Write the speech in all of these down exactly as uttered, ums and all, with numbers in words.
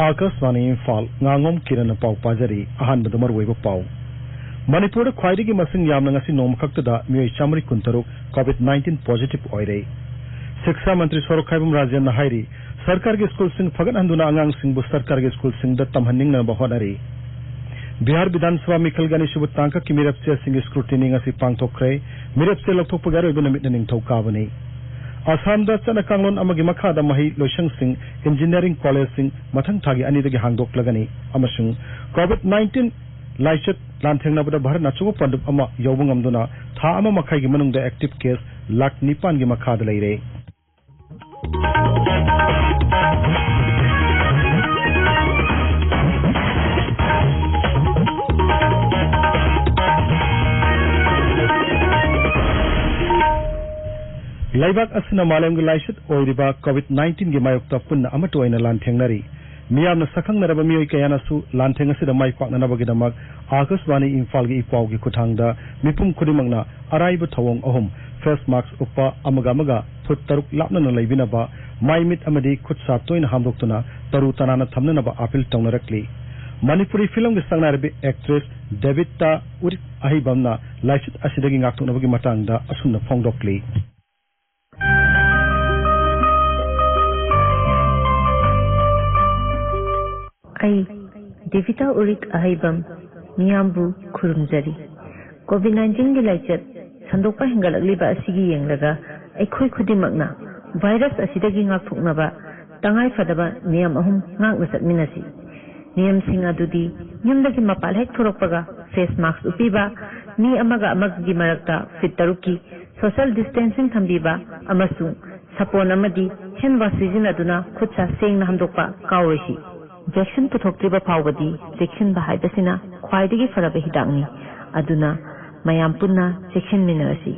ꯑꯥꯀꯥꯁꯕꯥꯅꯤ ꯏꯝꯐꯥꯜ, ꯉꯥꯉꯣꯝ ꯀꯤꯔꯟꯅ ꯄꯥꯎ ꯄꯥꯖꯔꯤ꯫ ꯑꯍꯥꯟꯕꯗ ꯃꯔꯨꯑꯣꯏꯕ ꯄꯥꯎ꯫ ꯃꯅꯤꯄꯨꯔꯗ ꯈ꯭ꯋꯥꯏꯗꯒꯤ ꯃꯁꯤꯡ ꯌꯥꯝꯅ ꯉꯁꯤ ꯅꯣꯡꯃꯈꯛꯇꯗ ꯃꯤꯑꯣꯏ ꯆꯥꯃꯔꯤ ꯀꯨꯟꯇꯔꯨꯛ COVID nineteen positive ꯑꯣꯏꯔꯦ꯫ ꯁꯤꯛꯁꯥ ꯃꯟꯇ꯭ꯔꯤ ꯁꯣꯔꯣꯛꯈꯥꯏꯕꯝ ꯔꯥꯖꯦꯟꯅ ꯍꯥꯏꯔꯤ, ꯁꯔꯀꯥꯔꯒꯤ ꯁ꯭ꯀꯨꯜꯁꯤꯡ ꯐꯒꯠꯍꯟꯗꯨꯅ ꯑꯉꯥꯡꯁꯤꯡꯕꯨ ꯁꯔꯀꯥꯔꯒꯤ ꯁ꯭ꯀꯨꯜꯁꯤꯡꯗ ꯇꯝꯍꯟꯅꯤꯡꯅꯕ ꯍꯣꯠꯅꯔꯤ꯫ ꯕꯤꯍꯥꯔ ꯕꯤꯙꯥꯟ ꯁꯚꯥ ꯃꯤꯈꯜꯒꯤ ꯑꯅꯤꯁꯨꯕ ꯇꯥꯡꯀꯛꯀꯤ ꯃꯤꯔꯦꯞ ꯆꯦꯁꯤꯡꯒꯤ scrutiny ꯉꯁꯤ ꯄꯥꯡꯊꯣꯛꯈ꯭ꯔꯦ꯫ ꯃꯤꯔꯦꯞ ꯆꯦ ꯂꯧꯊꯣꯛꯄꯒꯤ ꯑꯔꯣꯏꯕ ꯅꯨꯃꯤꯠꯅ ꯅꯤꯡꯊꯧꯀꯥꯕꯅꯤ꯫ ꯑꯁꯥꯝꯗ ꯆꯠꯅ ꯀꯥꯡꯂꯣꯟ ꯑꯃꯒꯤ ꯃꯈꯥꯗ ꯃꯍꯩ ꯂꯣꯏꯁꯪꯁꯤꯡ, engineering collegeꯁꯤꯡ ꯃꯊꯪ ꯊꯥꯒꯤ ꯑꯅꯤꯗꯒꯤ ꯍꯥꯡꯗꯣꯛꯂꯒꯅꯤ ꯑꯃꯁꯨꯡ COVID nineteen ꯂꯥꯏꯆꯠ ꯂꯥꯟꯊꯦꯡꯅꯕꯗ ꯚꯥꯔꯠꯅ ꯑꯆꯧꯕ ꯄꯥꯟꯗꯨꯞ ꯑꯃ ꯌꯧꯕ ꯉꯝꯗꯨꯅ ꯊꯥ ꯑꯃ ꯃꯈꯥꯏꯒꯤ ꯃꯅꯨꯡꯗ active case ꯂꯥꯈ ꯅꯤꯄꯥꯟꯒꯤ ꯃꯈꯥꯗ ꯂꯩꯔꯦ꯫ ꯂꯩꯕꯥꯛ ꯑꯁꯤꯅ ꯃꯥꯂꯦꯝꯒꯤ ꯂꯥꯏꯆꯠ ꯑꯣꯏꯔꯤꯕ COVID nineteenꯒꯤ ꯃꯥꯌꯣꯛꯇ ꯄꯨꯟꯅ ꯑꯃꯠꯇ ꯑꯣꯏꯅ ꯂꯥꯟꯊꯦꯡꯅꯔꯤ꯫ ꯃꯤꯌꯥꯝꯅ ꯁꯛꯈꯪꯅꯔꯕ ꯃꯤꯑꯣꯏ ꯀꯌꯥꯅꯁꯨ ꯂꯥꯟꯊꯦꯡ ꯑꯁꯤꯗ ꯃꯥꯏ ꯄꯥꯛꯅꯅꯕꯒꯤꯗꯃꯛ ꯑꯥꯀꯥꯁꯕꯥꯅꯤ ꯏꯝꯐꯥꯜꯒꯤ ꯏꯄꯥꯎꯒꯤ ꯈꯨꯠꯊꯥꯡꯗ ꯃꯤꯄꯨꯝ ꯈꯨꯗꯤꯡꯃꯛꯅ ꯑꯔꯥꯏꯕ ꯊꯧꯑꯣꯡ ꯑꯍꯨꯝ: face mask ꯎꯞꯄ, ꯑꯃꯒ ꯑꯃꯒ ꯐꯨꯠ ꯇꯔꯨꯛ ꯂꯥꯞꯅꯅ ꯂꯩꯕꯤꯅꯕ, ꯃꯥꯏ ꯃꯤꯠ ꯑꯃꯗꯤ ꯈꯨꯠ ꯁꯥ ꯇꯣꯏꯅ ꯍꯥꯝꯗꯣꯛꯇꯨꯅ ꯇꯔꯨ ꯇꯅꯥꯟꯅ ꯊꯝꯅꯅꯕ ꯑꯥꯄꯤꯜ ꯇꯧꯅꯔꯛꯂꯤ꯫ ꯃꯅꯤꯄꯨꯔꯤ ꯐꯤꯂꯝꯒꯤ ꯁꯛꯅꯥꯏꯔꯕꯤ actress ꯗꯦꯕꯤꯇꯥ ꯎꯔꯤꯛ ꯑꯍꯩꯕꯝꯅ ꯂꯥꯏꯆꯠ ꯑꯁꯤꯗꯒꯤ ꯉꯥꯛꯊꯣꯛꯅꯕꯒꯤ ꯃꯇꯥꯡꯗ ꯑꯁꯨꯝꯅ ꯐꯣꯡꯗꯣꯛꯂꯤ꯫ ꯑꯩ, ꯗꯦꯕꯤꯇꯥ ꯎꯔꯤꯛ ꯑꯍꯩꯕꯝ, ꯃꯤꯌꯥꯝꯕꯨ ꯈꯨꯔꯨꯝꯖꯔꯤ꯫ COVID nineteenꯒꯤ ꯂꯥꯏꯆꯠ ꯁꯟꯗꯣꯛꯄ ꯍꯦꯟꯒꯠꯂꯛꯂꯤꯕ ꯑꯁꯤꯒꯤ ꯌꯦꯡꯂꯒ, ꯑꯩꯈꯣꯏ ꯈꯨꯗꯤꯡꯃꯛꯅ ꯚꯥꯏꯔꯁ ꯑꯁꯤꯗꯒꯤ ꯉꯥꯛꯊꯣꯛꯅꯕ ꯇꯉꯥꯏ ꯐꯗꯕ ꯅꯤꯌꯝ ꯑꯍꯨꯝ ꯉꯥꯛꯅ ꯆꯠꯃꯤꯟꯅꯁꯤ꯫ ꯅꯤꯌꯝꯁꯤꯡ ꯑꯗꯨꯗꯤ: ꯌꯨꯝꯗꯒꯤ ꯃꯄꯥꯟ ꯍꯦꯛ ꯊꯣꯔꯛꯄꯒ face mask ꯎꯞꯄꯤꯕ, ꯃꯤ ꯑꯃꯒ ꯑꯃꯒꯒꯤ ꯃꯔꯛꯇ ꯐꯤꯠ ꯇꯔꯨꯛꯀꯤ social distancing ꯊꯝꯕꯤꯕ, ꯑꯃꯁꯨꯡ ꯁꯥꯄꯣꯟ ꯑꯃꯗꯤ hand wash ꯁꯤꯖꯤꯟꯅꯗꯨꯅ ꯈꯨꯠ ꯁꯥ ꯁꯦꯡꯅ ꯍꯥꯝꯗꯣꯛꯄ ꯀꯥꯎꯔꯣꯏꯁꯤ꯫ ꯚꯦꯛꯁꯤꯟ ꯄꯨꯊꯣꯛꯇ꯭ꯔꯤꯕ ꯐꯥꯎꯕꯗꯤ ꯆꯦꯛꯁꯤꯟꯕ ꯍꯥꯏꯕꯁꯤꯅ ꯈ꯭ꯋꯥꯏꯗꯒꯤ ꯐꯔꯕ ꯍꯤꯗꯥꯛꯅꯤ꯫ ꯑꯗꯨꯅ ꯃꯌꯥꯝ ꯄꯨꯟꯅ ꯆꯦꯛꯁꯤꯟꯃꯤꯟꯅꯔꯁꯤ꯫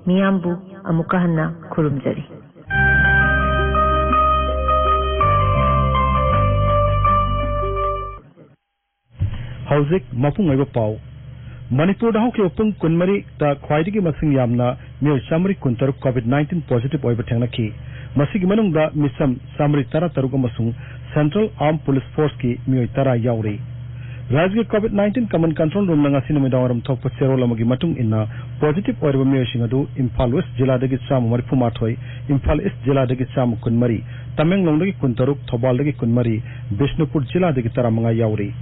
ꯃꯤꯌꯥꯝꯕꯨ ꯑꯃꯨꯛꯀ ꯍꯟꯅ ꯈꯨꯔꯨꯝꯖꯔꯤ꯫ ꯍꯧꯖꯤꯛ ꯃꯄꯨꯡ ꯑꯣꯏꯕ ꯄꯥꯎ꯫ ꯃꯅꯤꯄꯨꯔꯗ ꯍꯧꯈꯤꯕ ꯄꯨꯡ ꯀꯨꯟꯃꯔꯤꯗ ꯈ꯭ꯋꯥꯏꯗꯒꯤ ꯃꯁꯤꯡ ꯌꯥꯝꯅ ꯃꯤꯑꯣꯏ ꯆꯥꯃꯔꯤ ꯀꯨꯟꯇꯔꯨꯛ COVID nineteen positive ꯑꯣꯏꯕ ꯊꯦꯡꯅꯈꯤ꯫ ꯃꯁꯤꯒꯤ ꯃꯅꯨꯡꯗ ꯃꯤꯆꯝ ꯆꯥꯃꯔꯤ ꯇꯔꯥꯇꯔꯨꯛ ꯑꯃꯁꯨꯡ Central Armed Police Force ꯀꯤ ꯃꯤꯑꯣꯏ ꯇꯔꯥ ꯌꯥꯎꯔꯤ꯫ ꯔꯥꯖ꯭ꯌꯒꯤ COVID nineteen Command Control Room ꯅ ꯉꯁꯤ ꯅꯨꯃꯤꯗꯥꯡꯋꯥꯏꯔꯝ ꯊꯣꯛꯄ ꯆꯦꯔꯣꯜ ꯑꯃꯒꯤ ꯃꯇꯨꯡ ꯏꯟꯅ, positive ꯑꯣꯏꯔꯕ ꯃꯤꯑꯣꯏꯁꯤꯡ ꯑꯗꯨ ꯏꯝꯐꯥꯜ West ꯖꯤꯂꯥꯗꯒꯤ ꯆꯥꯝꯃ ꯃꯔꯤꯐꯨ ꯃꯥꯊꯣꯏ, ꯏꯝꯐꯥꯜ East ꯖꯤꯂꯥꯗꯒꯤ ꯆꯥꯝꯃ ꯀꯨꯟꯃꯔꯤ, ꯇꯃꯦꯡꯂꯣꯡꯗꯒꯤ ꯀꯨꯟꯇꯔꯨꯛ, ꯊꯧꯕꯥꯜꯗꯒꯤ ꯀꯨꯟꯃꯔꯤ, ꯕꯤꯁꯅꯨꯄꯨꯔ ꯖꯤꯂꯥꯗꯒꯤ ꯇꯔꯥꯃꯉꯥ ꯌꯥꯎꯔꯤ꯫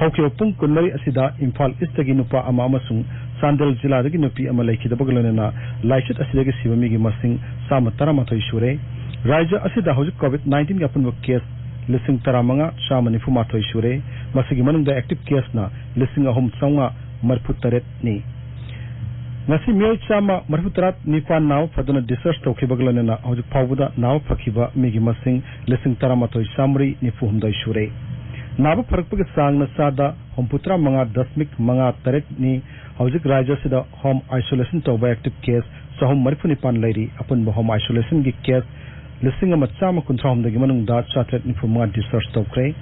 ꯍꯧꯈꯤꯕ ꯄꯨꯡ ꯀꯨꯟꯃꯔꯤ ꯑꯁꯤꯗ ꯏꯝꯐꯥꯜ East ꯇꯒꯤ ꯅꯨꯄꯥ ꯑꯃ ꯑꯃꯁꯨꯡ ꯆꯥꯟꯗꯦꯜ ꯖꯤꯂꯥꯗꯒꯤ ꯅꯨꯄꯤ ꯑꯃ ꯂꯩꯈꯤꯗꯕꯒ ꯂꯣꯏꯅꯅ ꯂꯥꯏꯆꯠ ꯑꯁꯤꯗꯒꯤ ꯁꯤꯕ ꯃꯤꯒꯤ ꯃꯁꯤꯡ ꯆꯥꯝꯃ ꯇꯔꯥꯃꯥꯊꯣꯏ ꯁꯨꯔꯦ꯫ ꯔꯥꯖ꯭ꯌ ꯑꯁꯤꯗ ꯍꯧꯖꯤꯛ COVID nineteen ꯒꯤ ꯑꯄꯨꯟꯕ case ꯂꯤꯁꯤꯡ ꯇꯔꯥꯃꯉꯥ ꯆꯥꯝꯃ ꯅꯤꯐꯨ ꯃꯥꯊꯣꯏ ꯁꯨꯔꯦ꯫ ꯃꯁꯤꯒꯤ ꯃꯅꯨꯡꯗ active case ꯅ ꯂꯤꯁꯤꯡ ꯑꯍꯨꯝ ꯆꯥꯝꯃꯉꯥ ꯃꯔꯤꯐꯨ ꯇꯔꯦꯠꯅꯤ꯫ ꯉꯁꯤ ꯃꯤꯑꯣꯏ ꯆꯥꯝꯃ ꯃꯔꯤꯐꯨ ꯇꯔꯥ ꯅꯤꯄꯥꯟ ꯅꯥꯕ ꯐꯗꯨꯅ discharge ꯇꯧꯈꯤꯕꯒ ꯂꯣꯏꯅꯅ ꯍꯧꯖꯤꯛ ꯐꯥꯎꯕꯗ ꯅꯥꯕ ꯐꯈꯤꯕ ꯃꯤꯒꯤ ꯃꯁꯤꯡ ꯂꯤꯁꯤꯡ ꯇꯔꯥꯃꯥꯊꯣꯏ ꯆꯥꯝꯃꯔꯤ ꯅꯤꯐꯨ ꯍꯨꯝꯗꯣꯏ ꯁꯨꯔꯦ꯫ ꯅꯥꯕ ꯐꯔꯛꯄꯒꯤ ꯆꯥꯡꯅ ꯆꯥꯗ ꯍꯨꯝꯐꯨꯇꯔꯥ ꯃꯉꯥ ꯗꯁꯃꯤꯛ ꯃꯉꯥ ꯇꯔꯦꯠꯅꯤ꯫ ꯍꯧꯖꯤꯛ ꯔꯥꯖ꯭ꯌ ꯑꯁꯤꯗ home isolation ꯇꯧꯕ active case ꯆꯍꯨꯝ ꯃꯔꯤꯐꯨ ꯅꯤꯄꯥꯟ ꯂꯩꯔꯤ꯫ ꯑꯄꯨꯟꯕ home isolation ꯒꯤ case ꯂꯤꯁꯤꯡ ꯑꯃ ꯆꯥꯝꯃ ꯀꯨꯟꯊ꯭ꯔꯥ ꯍꯨꯝꯗꯣꯏꯒꯤ ꯃꯅꯨꯡꯗ ꯆꯥꯇꯔꯦꯠ ꯅꯤꯐꯨ ꯃꯉꯥ discharge ꯇꯧꯈ꯭ꯔꯦ꯫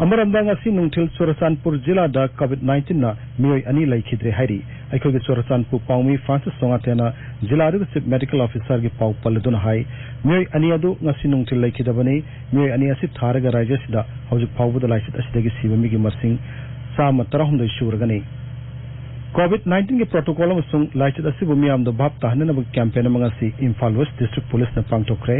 ꯑꯃꯔꯣꯝꯗ ꯉꯁꯤ ꯅꯨꯡꯊꯤꯜ ꯆꯨꯔꯆꯥꯟꯄꯨꯔ ꯖꯤꯂꯥꯗ COVID nineteen ꯅ ꯃꯤꯑꯣꯏ ꯑꯅꯤ ꯂꯩꯈꯤꯗ꯭ꯔꯦ ꯍꯥꯏꯔꯤ꯫ ꯑꯩꯈꯣꯏꯒꯤ ꯆꯨꯔꯆꯥꯟꯄꯨꯔ ꯄꯥꯎꯃꯤ ꯐ꯭ꯔꯥꯟꯁꯤꯁ ꯆꯣꯉꯥꯊꯦꯟꯅ ꯖꯤꯂꯥꯗꯨꯒꯤ Chief Medical Officer ꯒꯤ ꯄꯥꯎ ꯄꯜꯂꯗꯨꯅ ꯍꯥꯏ, ꯃꯤꯑꯣꯏ ꯑꯅꯤ ꯑꯗꯨ ꯉꯁꯤ ꯅꯨꯡꯊꯤꯜ ꯂꯩꯈꯤꯗꯕꯅꯤ꯫ ꯃꯤꯑꯣꯏ ꯑꯅꯤ ꯑꯁꯤ ꯊꯥꯔꯒ ꯔꯥꯖ꯭ꯌ ꯑꯁꯤꯗ ꯍꯧꯖꯤꯛ ꯐꯥꯎꯕꯗ ꯂꯥꯏꯆꯠ ꯑꯁꯤꯗꯒꯤ ꯁꯤꯕ ꯃꯤꯒꯤ ꯃꯁꯤꯡ ꯆꯥꯝꯃ ꯇꯔꯥꯍꯨꯝꯗꯣꯏ ꯁꯨꯔꯒꯅꯤ꯫ COVID nineteen ꯒꯤ protocol ꯑꯃꯁꯨꯡ ꯂꯥꯏꯆꯠ ꯑꯁꯤꯕꯨ ꯃꯤꯌꯥꯝꯗ ꯚꯥꯞ ꯇꯥꯍꯟꯅꯅꯕ campaign ꯑꯃ ꯉꯁꯤ ꯏꯝꯐꯥꯜ West District Police ꯅ ꯄꯥꯡꯊꯣꯛꯈ꯭ꯔꯦ꯫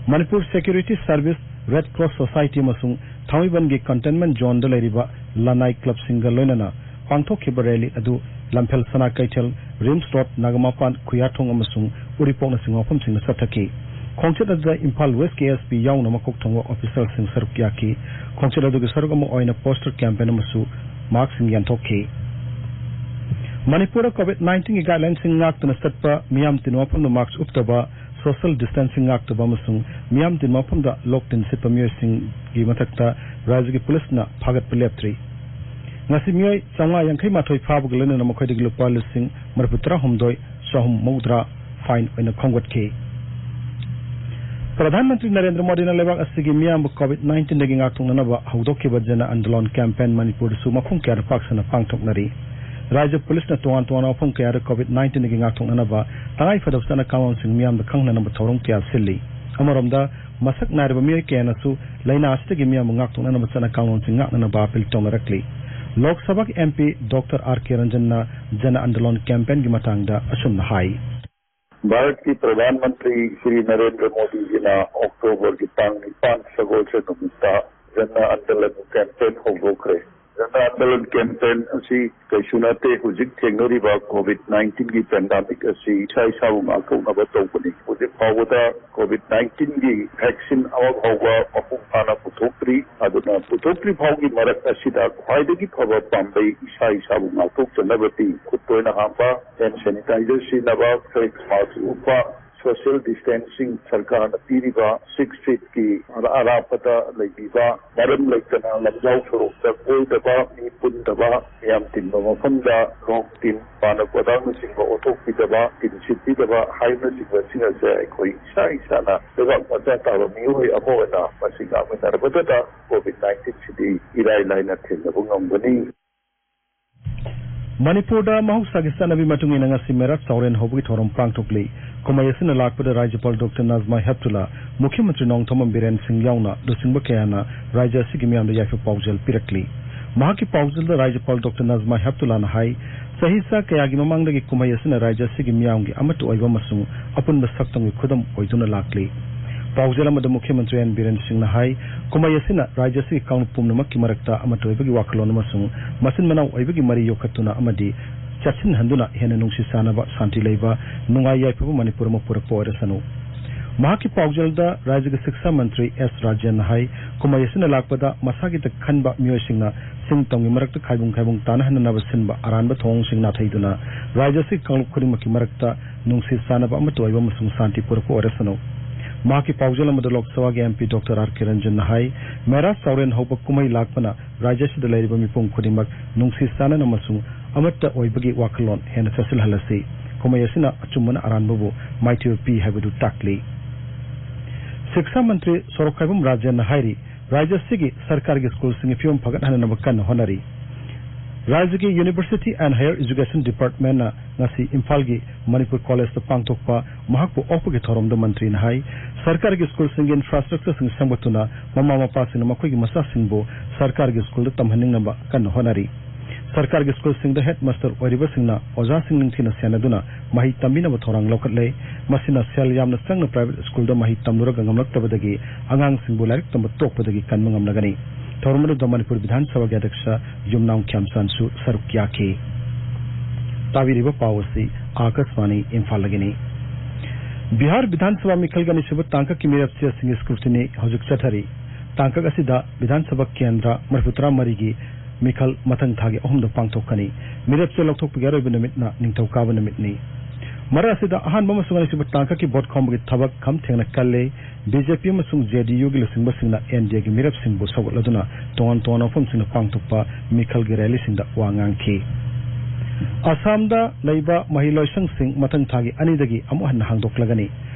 Manipur Security Service, Red Cross Society ꯑꯃꯁꯨꯡ ꯊꯥꯡꯃꯩꯕꯟꯒꯤ containment zone ꯗ ꯂꯩꯔꯤꯕ ꯂꯅꯥꯏ club ꯁꯤꯡꯒ ꯂꯣꯏꯅꯅ ꯄꯥꯡꯊꯣꯛꯈꯤꯕ rally ꯑꯗꯨ ꯂꯝꯐꯦꯜ ꯁꯅꯥ ꯀꯩꯊꯦꯜ, ꯔꯤꯝꯁ ꯔꯣꯗ, ꯅꯥꯒꯥꯃꯄꯥꯟ, ꯈꯨꯌꯥꯊꯣꯡ ꯑꯃꯁꯨꯡ ꯎꯔꯤꯄꯣꯛꯅꯆꯤꯡꯕ ꯃꯐꯝꯁꯤꯡꯗ ꯆꯠꯊꯈꯤ꯫ ꯈꯣꯡꯆꯠ ꯑꯗꯨꯗ ꯏꯝꯐꯥꯜ West ꯀꯦ ꯑꯦꯁ ꯄꯤ ꯌꯥꯎꯅ ꯃꯀꯣꯛ ꯊꯣꯡꯕ official ꯁꯤꯡ ꯁꯔꯨꯛ ꯌꯥꯈꯤ꯫ ꯈꯣꯡꯆꯠ ꯑꯗꯨꯒꯤ ꯁꯔꯨꯛ ꯑꯃ ꯑꯣꯏꯅ poster campaign ꯑꯃꯁꯨ ꯃꯍꯥꯛꯁꯤꯡ ꯌꯥꯟꯊꯣꯛꯈꯤ꯫ ꯃꯅꯤꯄꯨꯔꯗ COVID nineteen ꯒꯤ guideline ꯁꯤꯡ ꯉꯥꯛꯇꯨꯅ ꯆꯠꯄ, ꯃꯤꯌꯥꯝ ꯇꯤꯟꯕ ꯃꯐꯝꯗ mask ꯎꯞꯇꯕ, social distancing ꯉꯥꯛꯇꯕ ꯑꯃꯁꯨꯡ ꯃꯤꯌꯥꯝ ꯇꯤꯟꯕ ꯃꯐꯝꯗ ꯂꯣꯛ ꯇꯤꯟ ꯁꯤꯠꯄ ꯃꯤꯑꯣꯏꯁꯤꯡꯒꯤ ꯃꯊꯛꯇ ꯔꯥꯖ꯭ꯌꯒꯤ ꯄꯨꯂꯤꯁꯅ ꯐꯥꯒꯠꯄ ꯂꯦꯞꯇ꯭ꯔꯤ꯫ ꯉꯁꯤ ꯃꯤꯑꯣꯏ ꯆꯥꯝꯃꯉꯥ ꯌꯥꯡꯈꯩ ꯃꯥꯊꯣꯏ ꯐꯥꯕꯒ ꯂꯣꯏꯅꯅ ꯃꯈꯣꯏꯗꯒꯤ ꯂꯨꯄꯥ ꯂꯤꯁꯤꯡ ꯃꯔꯤꯐꯨ ꯇꯔꯥꯍꯨꯝꯗꯣꯏ ꯆꯍꯨꯝ ꯃꯧꯗ꯭ꯔꯥ fine ꯑꯣꯏꯅ ꯈꯣꯝꯒꯠꯈꯤ꯫ ꯄ꯭ꯔꯙꯥꯟ ꯃꯟꯇ꯭ꯔꯤ ꯅꯔꯦꯟꯗ꯭ꯔ ꯃꯣꯗꯤꯅ ꯂꯩꯕꯥꯛ ꯑꯁꯤꯒꯤ ꯃꯤꯌꯥꯝꯕꯨ COVID nineteen ꯗꯒꯤ ꯉꯥꯛꯊꯣꯛꯅꯅꯕ ꯍꯧꯗꯣꯛꯈꯤꯕ ꯖꯅ ꯑꯟꯗꯣꯂꯟ campaign ꯃꯅꯤꯄꯨꯔꯗꯁꯨ ꯃꯐꯝ ꯀꯌꯥꯗ ꯄꯥꯛ ꯁꯟꯅ ꯄꯥꯡꯊꯣꯛꯅꯔꯤ꯫ ꯔꯥꯖ꯭ꯌ ꯄꯨꯂꯤꯁꯅ ꯇꯣꯉꯥꯟ ꯇꯣꯉꯥꯟꯕ ꯃꯐꯝ ꯀꯌꯥꯗ COVID nineteen ꯗꯒꯤ ꯉꯥꯛꯊꯣꯛꯅꯅꯕ ꯇꯉꯥꯏ ꯐꯗꯕ ꯆꯠꯅ ꯀꯥꯡꯂꯣꯟꯁꯤꯡ ꯃꯤꯌꯥꯝꯗ ꯈꯪꯍꯟꯅꯅꯕ ꯊꯧꯔꯝ ꯀꯌꯥ ꯁꯤꯜꯂꯤ꯫ ꯑꯃꯔꯣꯝꯗ, ꯃꯁꯛ ꯅꯥꯏꯔꯕ ꯃꯤꯑꯣꯏ ꯀꯌꯥꯅꯁꯨ ꯂꯥꯏꯅꯥ ꯑꯁꯤꯗꯒꯤ ꯃꯤꯌꯥꯝꯕꯨ ꯉꯥꯛꯊꯣꯛꯅꯅꯕ ꯆꯠꯅ ꯀꯥꯡꯂꯣꯟꯁꯤꯡ ꯉꯥꯛꯅꯅꯕ ꯑꯄꯤꯜ ꯇꯧꯅꯔꯛꯂꯤ꯫ ꯂꯣꯛ ꯁꯚꯥꯒꯤ M P Doctor R K Ranjanꯅ ꯖꯅ andolan campaignꯒꯤ ꯃꯇꯥꯡꯗ ꯑꯁꯨꯝꯅ ꯍꯥꯏ꯫ ꯚꯥꯔꯠꯀꯤ ꯄ꯭ꯔꯙꯥꯟ ꯃꯟꯇ꯭ꯔꯤ ꯁ꯭ꯔꯤ ꯅꯔꯦꯟꯗ꯭ꯔ ꯃꯣꯗꯤꯖꯤꯅ ꯑꯣꯛꯇꯣꯕꯔꯒꯤ ꯇꯥꯡ ꯅꯤꯄꯥꯟ ꯁꯒꯣꯜꯁꯦꯟ ꯅꯨꯃꯤꯠꯇ ꯖꯅ ꯑꯟꯗꯣꯂꯟ campaign ꯍꯧꯗꯣꯛꯈ꯭ꯔꯦ꯫ ꯖꯅ ꯑꯟꯗꯣꯂꯟ campaign ꯑꯁꯤ ꯀꯩꯁꯨ ꯅꯠꯇꯦ, ꯍꯧꯖꯤꯛ ꯊꯦꯡꯅꯔꯤꯕ COVID nineteenꯒꯤ pandemic ꯑꯁꯤ ꯏꯁꯥ ꯏꯁꯥꯕꯨ ꯉꯥꯛꯊꯣꯛꯅꯕ ꯇꯧꯕꯅꯤ꯫ ꯍꯧꯖꯤꯛ ꯐꯥꯎꯕꯗ COVID nineteenꯒꯤ vaccine ꯑꯃ ꯐꯥꯎꯕ ꯃꯄꯨꯡ ꯐꯥꯅ ꯄꯨꯊꯣꯛꯇ꯭ꯔꯤ꯫ ꯑꯗꯨꯅ ꯄꯨꯊꯣꯛꯇ꯭ꯔꯤ ꯐꯥꯎꯒꯤ ꯃꯔꯛ ꯑꯁꯤꯗ ꯈ꯭ꯋꯥꯏꯗꯒꯤ ꯐꯕ ꯄꯥꯝꯕꯩ ꯏꯁꯥ ꯏꯁꯥꯕꯨ ꯉꯥꯛꯊꯣꯛꯆꯅꯕꯗꯤ ꯈꯨꯠ ꯇꯣꯏꯅ ꯍꯥꯝꯕ, hand sanitizer ꯁꯤꯖꯤꯟꯅꯕ, face mask ꯎꯞꯄ, social distancing, ꯁꯔꯀꯥꯔꯅ ꯄꯤꯔꯤꯕ six feetꯀꯤ ꯑꯔꯥꯞꯄꯗ ꯂꯩꯕꯤꯕ, ꯃꯔꯝ ꯂꯩꯇꯅ ꯂꯝꯖꯥꯎ ꯁꯣꯔꯣꯛꯇ ꯀꯣꯏꯗꯕ, ꯃꯤ ꯄꯨꯟꯗꯕ, ꯃꯤꯌꯥꯝ ꯇꯤꯟꯕ ꯃꯐꯝꯗ ꯂꯣꯛ ꯇꯤꯟ, ꯄꯥꯅ ꯄꯣꯗꯥꯡꯅꯆꯤꯡꯕ ꯑꯣꯠꯊꯣꯛꯄꯤꯗꯕ, ꯇꯤꯟ ꯁꯤꯠꯄꯤꯗꯕ ꯍꯥꯏꯕꯅꯆꯤꯡꯕꯁꯤꯡ ꯑꯁꯦ ꯑꯩꯈꯣꯏ ꯏꯁꯥ ꯏꯁꯥꯅ ꯂꯩꯕꯥꯛ ꯃꯆꯥ ꯇꯥꯕ ꯃꯤꯑꯣꯏ ꯑꯃ ꯑꯣꯏꯅ ꯃꯁꯤ ꯉꯥꯛꯃꯤꯟꯅꯔꯕꯗꯇ COVID nineteenꯁꯤꯗꯤ ꯏꯔꯥꯏ ꯂꯥꯏꯅ ꯊꯦꯡꯅꯕ ꯉꯝꯒꯅꯤ꯫ ꯃꯅꯤꯄꯨꯔꯗ ꯃꯍꯧꯁꯥꯒꯤ ꯆꯠꯅꯕꯤ ꯃꯇꯨꯡ ꯏꯟꯅ ꯉꯁꯤ ꯃꯦꯔꯥꯠ ꯆꯥꯎꯔꯦꯟ ꯍꯧꯕꯒꯤ ꯊꯧꯔꯝ ꯄꯥꯡꯊꯣꯛꯂꯤ꯫ ꯀꯨꯝꯍꯩ ꯑꯁꯤꯅ ꯂꯥꯛꯄꯗ ꯔꯥꯖ꯭ꯌꯄꯥꯜ ꯗꯣꯛꯇꯔ ꯅꯖꯃꯥ ꯍꯦꯞꯇꯨꯂꯥ, ꯃꯨꯈ꯭ꯌ ꯃꯟꯇ꯭ꯔꯤ ꯅꯣꯡꯊꯣꯝꯕꯝ ꯕꯤꯔꯦꯟ ꯁꯤꯡ ꯌꯥꯎꯅ ꯂꯨꯆꯤꯡꯕ ꯀꯌꯥꯅ ꯔꯥꯖ꯭ꯌ ꯑꯁꯤꯒꯤ ꯃꯤꯌꯥꯝꯗ ꯌꯥꯏꯐ ꯄꯥꯎꯖꯦꯜ ꯄꯤꯔꯛꯂꯤ꯫ ꯃꯍꯥꯛꯀꯤ ꯄꯥꯎꯖꯦꯜꯗ ꯔꯥꯖ꯭ꯌꯄꯥꯜ ꯗꯣꯛꯇꯔ ꯅꯖꯃꯥ ꯍꯦꯞꯇꯨꯂꯥꯅ ꯍꯥꯏ, ꯆꯍꯤ ꯆꯥ ꯀꯌꯥꯒꯤ ꯃꯃꯥꯡꯗꯒꯤ ꯀꯨꯝꯍꯩ ꯑꯁꯤꯅ ꯔꯥꯖ꯭ꯌ ꯑꯁꯤꯒꯤ ꯃꯤꯌꯥꯝꯒꯤ ꯑꯃꯠꯇ ꯑꯣꯏꯕ ꯑꯃꯁꯨꯡ ꯑꯄꯨꯟꯕ ꯁꯛꯇꯝꯒꯤ ꯈꯨꯗꯝ ꯑꯣꯏꯗꯨꯅ ꯂꯥꯛꯂꯤ꯫ ꯄꯥꯎꯖꯦꯜ ꯑꯃꯗ ꯃꯨꯈ꯭ꯌ ꯃꯟꯇ꯭ꯔꯤ ꯑꯦꯟ ꯕꯤꯔꯦꯟ ꯁꯤꯡꯅ ꯍꯥꯏ, ꯀꯨꯝꯍꯩ ꯑꯁꯤꯅ ꯔꯥꯖ꯭ꯌ ꯑꯁꯤꯒꯤ ꯀꯥꯡꯂꯨꯞ ꯄꯨꯝꯅꯃꯛꯀꯤ ꯃꯔꯛꯇ ꯑꯃꯠꯇ ꯑꯣꯏꯕꯒꯤ ꯋꯥꯈꯜꯂꯣꯟ ꯑꯃꯁꯨꯡ ꯃꯆꯤꯟ ꯃꯅꯥꯎ ꯑꯣꯏꯕꯒꯤ ꯃꯔꯤ ꯌꯣꯛꯈꯠꯇꯨꯅ ꯑꯃꯗꯤ ꯆꯦꯠꯁꯤꯟꯍꯟꯗꯨꯅ ꯍꯦꯟꯅ ꯅꯨꯡꯁꯤ ꯆꯥꯟꯅꯕ, ꯁꯥꯟꯇꯤ ꯂꯩꯕ, ꯅꯨꯡꯉꯥꯏ ꯌꯥꯏꯐꯕ ꯃꯅꯤꯄꯨꯔ ꯑꯃ ꯄꯨꯔꯛꯄ ꯑꯣꯏꯔꯁꯅꯨ꯫ ꯃꯍꯥꯛꯀꯤ ꯄꯥꯎꯖꯦꯜꯗ ꯔꯥꯖ꯭ꯌꯒꯤ ꯁꯤꯛꯁꯥ ꯃꯟꯇ꯭ꯔꯤ ꯑꯦꯁ ꯔꯥꯖꯦꯟꯅ ꯍꯥꯏ, ꯀꯨꯝꯍꯩ ꯑꯁꯤꯅ ꯂꯥꯛꯄꯗ ꯃꯁꯥꯒꯤꯗ ꯈꯟꯕ ꯃꯤꯑꯣꯏꯁꯤꯡꯅ ꯁꯤꯟ ꯇꯧꯃꯤ ꯃꯔꯛꯇ ꯈꯥꯏꯕꯨꯡ ꯈꯥꯏꯕꯨꯡ ꯇꯥꯅꯍꯟꯅꯅꯕ ꯁꯤꯟꯕ ꯑꯔꯥꯟꯕ ꯊꯧꯑꯣꯡꯁꯤꯡ ꯅꯥꯊꯩꯗꯨꯅ ꯔꯥꯖ꯭ꯌ ꯑꯁꯤꯒꯤ ꯀꯥꯡꯂꯨꯞ ꯈꯨꯗꯤꯡꯃꯛꯀꯤ ꯃꯔꯛꯇ ꯅꯨꯡꯁꯤ ꯆꯥꯟꯅꯕ ꯑꯃꯠꯇ ꯑꯣꯏꯕ ꯑꯃꯁꯨꯡ ꯁꯥꯟꯇꯤ ꯄꯨꯔꯛꯄ ꯑꯣꯏꯔꯁꯅꯨ꯫ ꯃꯍꯥꯛꯀꯤ ꯄꯥꯎꯖꯦꯜ ꯑꯃꯗ ꯂꯣꯛ ꯁꯚꯥꯒꯤ M P Doctor R K Ranjanꯅ ꯍꯥꯏ, ꯃꯦꯔꯥꯠ ꯆꯥꯎꯔꯦꯟ ꯍꯧꯕ ꯀꯨꯝꯍꯩ ꯂꯥꯛꯄꯅ ꯔꯥꯖ꯭ꯌ ꯑꯁꯤꯗ ꯂꯩꯔꯤꯕ ꯃꯤꯄꯨꯝ ꯈꯨꯗꯤꯡꯃꯛ ꯅꯨꯡꯁꯤ ꯆꯥꯟꯅꯅ ꯑꯃꯁꯨꯡ ꯑꯃꯠꯇ ꯑꯣꯏꯕꯒꯤ ꯋꯥꯈꯜꯂꯣꯟ ꯍꯦꯟꯅ ꯆꯦꯠꯁꯤꯜꯍꯜꯂꯁꯤ꯫ ꯀꯨꯝꯍꯩ ꯑꯁꯤꯅ ꯑꯆꯨꯝꯕꯅ ꯑꯔꯥꯟꯕꯕꯨ ꯃꯥꯏꯊꯤꯕ ꯄꯤ ꯍꯥꯏꯕꯗꯨ ꯇꯥꯛꯂꯤ꯫ ꯁꯤꯛꯁꯥ ꯃꯟꯇ꯭ꯔꯤ ꯁꯣꯔꯣꯛꯈꯥꯏꯕꯝ ꯔꯥꯖꯦꯟꯅ ꯍꯥꯏꯔꯤ, ꯔꯥꯖ꯭ꯌ ꯑꯁꯤꯒꯤ ꯁꯔꯀꯥꯔꯒꯤ ꯁ꯭ꯀꯨꯜꯁꯤꯡꯒꯤ ꯐꯤꯕꯝ ꯐꯒꯠꯍꯟꯅꯅꯕ ꯀꯟꯅ ꯍꯣꯠꯅꯔꯤ꯫ ꯔꯥꯖ꯭ꯌꯒꯤ University and Higher Education Departmentꯅ ꯉꯁꯤ ꯏꯝꯐꯥꯜꯒꯤ ꯃꯅꯤꯄꯨꯔ ꯀꯣꯂꯦꯖꯇ ꯄꯥꯡꯊꯣꯛꯄ ꯃꯍꯥꯛꯄꯨ ꯑꯣꯛꯄꯒꯤ ꯊꯧꯔꯝꯗ ꯃꯟꯇ꯭ꯔꯤꯅ ꯍꯥꯏ, ꯁꯔꯀꯥꯔꯒꯤ ꯁ꯭ꯀꯨꯜꯁꯤꯡꯒꯤ ꯏꯟꯐ꯭ꯔꯥꯁ꯭ꯇ꯭ꯔꯛꯆꯔꯁꯤꯡ ꯁꯦꯝꯒꯠꯇꯨꯅ ꯃꯃꯥ ꯃꯄꯥꯁꯤꯡꯅ ꯃꯈꯣꯏꯒꯤ ꯃꯆꯥꯁꯤꯡꯕꯨ ꯁꯔꯀꯥꯔꯒꯤ ꯁ꯭ꯀꯨꯜꯗ ꯇꯝꯍꯟꯅꯤꯡꯅꯕ ꯀꯟꯅ ꯍꯣꯠꯅꯔꯤ꯫ ꯁꯔꯀꯥꯔꯒꯤ ꯁ꯭ꯀꯨꯜꯁꯤꯡꯗ ꯍꯦꯗꯃꯥꯁꯇꯔ ꯑꯣꯏꯔꯤꯕꯁꯤꯡꯅ ꯑꯣꯖꯥꯁꯤꯡ ꯅꯤꯡꯊꯤꯅ ꯁꯦꯟꯅꯗꯨꯅ ꯃꯍꯩ ꯇꯝꯕꯤꯅꯕ ꯊꯧꯔꯥꯡ ꯂꯧꯈꯠꯂꯦ꯫ ꯃꯁꯤꯅ ꯁꯦꯜ ꯌꯥꯝꯅ ꯆꯪꯅ ꯄ꯭ꯔꯥꯏꯚꯦꯠ ꯁ꯭ꯀꯨꯜꯗ ꯃꯍꯩ ꯇꯝꯂꯨꯔꯒ ꯉꯝꯂꯛꯇꯕꯗꯒꯤ ꯑꯉꯥꯡꯁꯤꯡꯕꯨ ꯂꯥꯏꯔꯤꯛ ꯇꯝꯕ ꯇꯣꯛꯄꯗꯒꯤ ꯀꯟꯕ ꯉꯝꯂꯒꯅꯤ꯫ ꯊꯧꯔꯝ ꯑꯗꯨꯗ ꯃꯅꯤꯄꯨꯔ ꯕꯤꯙꯥꯟ ꯁꯚꯥꯒꯤ ꯑꯗ꯭ꯌꯛꯁ ꯌꯨꯝꯅꯥꯝ ꯈ꯭ꯌꯥꯝꯆꯥꯟꯁꯨ ꯁꯔꯨꯛ ꯌꯥꯈꯤ꯫ ꯇꯥꯕꯤꯔꯤꯕ ꯄꯥꯎ ꯑꯁꯤ ꯑꯥꯀꯥꯁꯕꯥꯅꯤ ꯏꯝꯐꯥꯜꯗꯒꯤꯅꯤ꯫ ꯕꯤꯍꯥꯔ ꯕꯤꯙꯥꯟ ꯁꯚꯥ ꯃꯤꯈꯜꯒꯤ ꯑꯅꯤꯁꯨꯕ ꯇꯥꯡꯀꯛꯀꯤ ꯃꯤꯔꯦꯞ ꯆꯦꯁꯤꯡꯒꯤ scrutiny ꯍꯧꯖꯤꯛ ꯆꯠꯊꯔꯤ꯫ ꯇꯥꯡꯀꯛ ꯑꯁꯤꯗ ꯕꯤꯙꯥꯟ ꯁꯚꯥ ꯀꯦꯟꯗ꯭ꯔ ꯃꯔꯤꯐꯨꯇꯔꯥ ꯃꯔꯤꯒꯤ ꯃꯤꯈꯜ ꯃꯊꯪ ꯊꯥꯒꯤ ꯑꯍꯨꯝꯗ ꯄꯥꯡꯊꯣꯛꯀꯅꯤ꯫ ꯃꯤꯔꯦꯞ ꯆꯦ ꯂꯧꯊꯣꯛꯄꯒꯤ ꯑꯔꯣꯏꯕ ꯅꯨꯃꯤꯠꯅ ꯅꯤꯡꯊꯧꯀꯥꯕ ꯅꯨꯃꯤꯠꯅꯤ꯫ ꯃꯔꯛ ꯑꯁꯤꯗ ꯑꯍꯥꯟꯕ ꯑꯃꯁꯨꯡ ꯑꯅꯤꯁꯨꯕ ꯇꯥꯡꯀꯛꯀꯤ ꯚꯣꯠ ꯈꯣꯝꯕꯒꯤ ꯊꯕꯛ ꯈꯝ ꯊꯦꯡꯅ ꯀꯜꯂꯦ꯫ ꯕꯤ ꯖꯦ ꯄꯤ ꯑꯃꯁꯨꯡ ꯖꯦ ꯗꯤ ꯌꯨꯒꯤ ꯂꯨꯆꯤꯡꯕꯁꯤꯡꯅ ꯑꯦꯟ ꯗꯤ ꯑꯦꯒꯤ ꯃꯤꯔꯦꯞꯁꯤꯡꯕꯨ ꯁꯧꯒꯠꯂꯗꯨꯅ ꯇꯣꯉꯥꯟ ꯇꯣꯉꯥꯟꯕ ꯃꯐꯝꯁꯤꯡꯗ ꯄꯥꯡꯊꯣꯛꯄ ꯃꯤꯈꯜꯒꯤ ꯔꯦꯂꯤꯁꯤꯡꯗ ꯋꯥ ꯉꯥꯡꯈꯤ꯫ ꯑꯁꯥꯝꯗ ꯂꯩꯕ ꯃꯍꯩꯂꯣꯏꯁꯪꯁꯤꯡ ꯃꯊꯪ ꯊꯥꯒꯤ ꯑꯅꯤꯗꯒꯤ ꯑꯃꯨꯛ ꯍꯟꯅ ꯍꯥꯡꯗꯣꯛꯂꯒꯅꯤ꯫